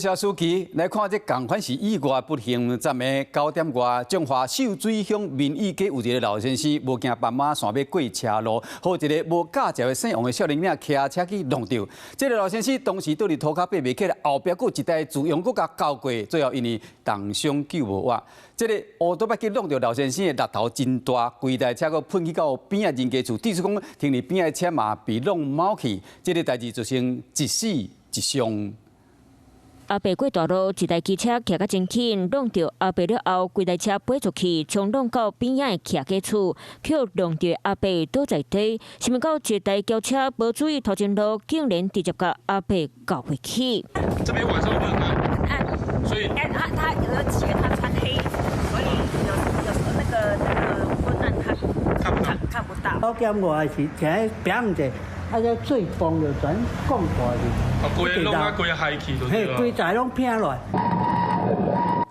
謝書記來看，這仝款是意外不幸。昨暝9點外，彰化秀水鄉民意街有一个老先生，無行斑馬線欲過車路，予一个無駕照的姓王的少年仔騎車去挵著。這个老先生當時倒佇塗跤爬袂起來，後壁閣有一台自用閣共鉤過，最後因為重傷救無活。這个烏多擺去挵著老先生的力頭真大，規台車閣噴去到邊仔人家厝，意思講停佇邊仔的車嘛被挵貓去。這个代誌造成一死一傷。阿伯過大路，一台機車騎甲真緊，挵著阿伯了後，規台車飛出去，衝挵到邊仔的徛家厝，予挵著阿伯倒在地。想袂到一台轎車無注意頭前路，竟然直接共阿伯鉤過去。這邊晚上會很暗，暗，所以哎，他而且他穿黑衣服，所以有時候那個昏暗他看不到，看不到。9點外是聽砰者，啊，這水崩就全降大去。哦，規个攏啊，規个海去就嘿，規台攏偏落來。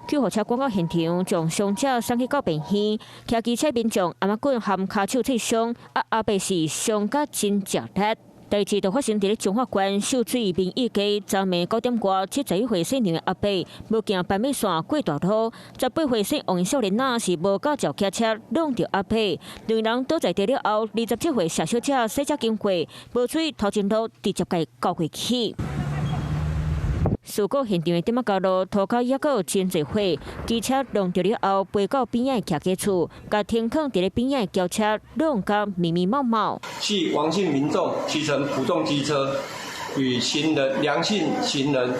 救護車趕到現場，將傷者送去到病院。騎機車民眾頷仔棍含跤手切傷，啊阿伯是傷甲真食力。代誌就發生佇咧彰化縣秀水民意街，昨暝9點外，71歲姓梁的阿伯無行斑馬線過大路，18歲姓王的少年仔是無駕照騎車挵著阿伯，兩人倒在地了後，27歲謝小姐駛車經過，無注意頭前路，直接共鉤過去。事故現場的點仔交路塗跤猶閣有真濟火，機車挵著了後，飛到邊仔的徛家厝，共停囥佇咧邊仔的轎車挵甲密密麻麻。係王姓民眾騎乘普通機車與行人梁姓行人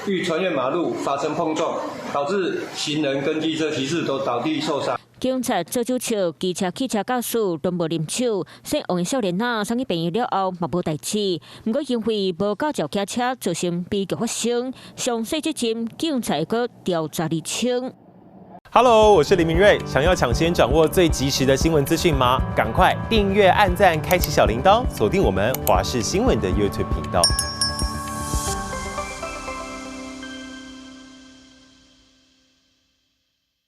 欲穿越馬路發生碰撞，導致行人跟機車騎士都倒地受傷。警察做手笑，機車、汽車駕駛攏無啉酒，姓王的少年仔送去病院了後嘛無代誌。毋過因為無駕照騎車，造成悲劇發生，詳細責任警察會閣調查釐清。 Hello，我是林明瑞，想要搶先掌握最及時的新聞資訊嗎？趕快訂閱、按讚、開啟小鈴鐺，鎖定我們華視新聞的 YouTube 頻道。